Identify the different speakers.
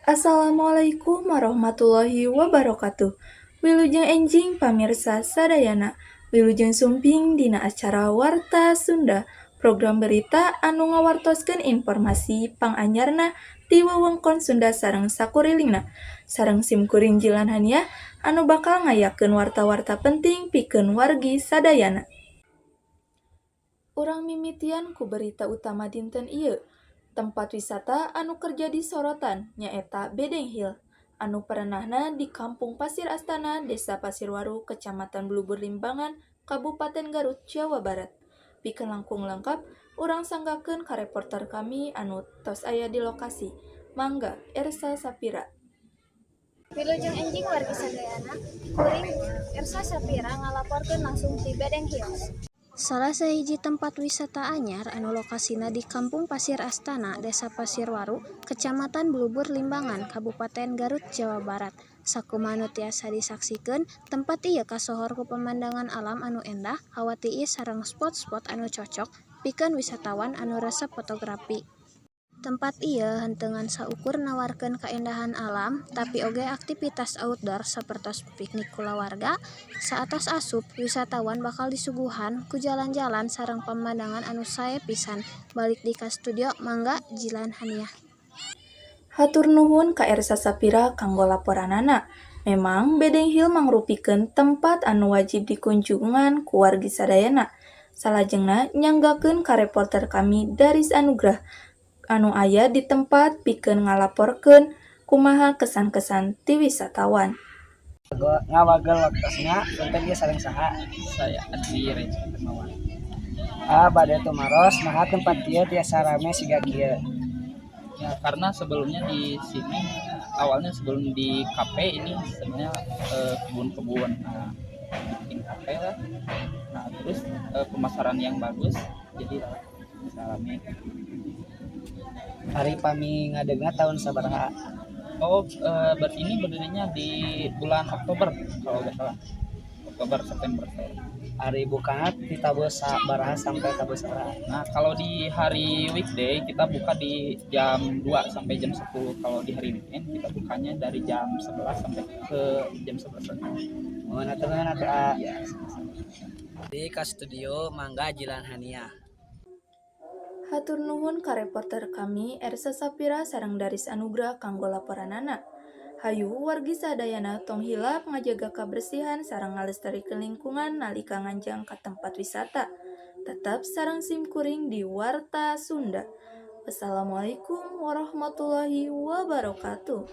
Speaker 1: Assalamualaikum warahmatullahi wabarakatuh. Wilujeng enjing, pamirsa sadayana. Wilujeng sumping dina acara Warta Sunda, program berita anu ngawartoskeun informasi panganyarna ti wewengkon Sunda sareng sakurilingna. Sareng simkuring, Jilan Haniah, anu bakal ngayakeun warta-warta penting pikeun wargi sadayana. Urang mimitian ku berita utama dinten ieu. Tempat wisata anu keur jadi sorotan nyaeta Bedeng Hill anu perenahna di Kampung Pasir Astana, Desa Pasirwaru, Kecamatan Blubur Limbangan, Kabupaten Garut, Jawa Barat. Pikeun langkung lengkap, urang sanggakeun ka reporter kami anu tos aya di lokasi. Mangga, Ersa Sapira.
Speaker 2: Wilujeng enjing, wargi sadayana, kuring Ersa Sapira ngalaporkeun langsung ti Bedeng Hills. Salah sahiji tempat wisata anyar anu lokasina di Kampung Pasir Astana, Desa Pasirwaru, Kecamatan Blubur Limbangan, Kabupaten Garut, Jawa Barat. Sakumaha nu tiasa disaksikeun, tempat ieu kasohor ku pemandangan alam anu endah, hawa tiis sareng spot-spot anu cocok pikeun wisatawan anu resep fotografi. Tempat ieu henteu ngan saukur nawarkeun kaendahan alam, tapi oge aktivitas outdoor sapertos piknik kulawarga. Saatos asup, wisatawan bakal disuguhan ku jalan-jalan sareng pamandangan anu sae pisan. Balik deui ka studio, mangga, Jilan Haniah.
Speaker 1: Hatur nuhun ka Ersa Sapira kanggo laporanana. Memang Bedeng Hill mangrupikeun tempat anu wajib dikunjungan ku wargi sadayana. Salajengna nyanggakeun ka reporter kami, Daris Anugrah, anu aya di tempat pikeun ngalaporkeun kumaha kesan-kesan ti wisatawan.
Speaker 3: Ngawagel waktosna, punten, ieu sareng saha?
Speaker 4: Saya Adri Reza Dermawan.
Speaker 3: Ah, bade tumaros, naha tempat ieu tiasa rame siga kieu?
Speaker 4: Ya, karena sebelumnya di sini awalnya sebelum di kafe ini sebenarnya kebun-kebun. Nah, bikin kafe lah. Nah, terus pemasaran yang bagus, jadi lah bisa rame.
Speaker 3: Ari pami ngadegna tahun sabaraha?
Speaker 4: Oh, ini berdirinya di bulan Oktober kalau nggak salah. Oktober, September.
Speaker 3: Ari bukana di tabuh sabaraha sampai tabuh sabaraha?
Speaker 4: Nah, kalau di hari weekday kita buka di jam 2 sampai jam 10. Kalau di hari weekend kita bukanya dari jam 11 sampai ke jam 11 lagi.
Speaker 3: Muhun, hatur nuhun atuh, ah.
Speaker 4: Iya, sama-sama.
Speaker 3: Di ka studio, mangga, Jilan Hania.
Speaker 1: Hatur nuhun ka reporter kami, Ersa Sapira sareng Daris Anugrah, kanggo laporanana. Hayu, wargi sadayana, tong hilap ngajaga kabersihan sareng ngalestarikeun lingkungan nalika nganjang ka tempat wisata. Tetep sareng simkuring di Warta Sunda. Wassalamualaikum warahmatullahi wabarakatuh.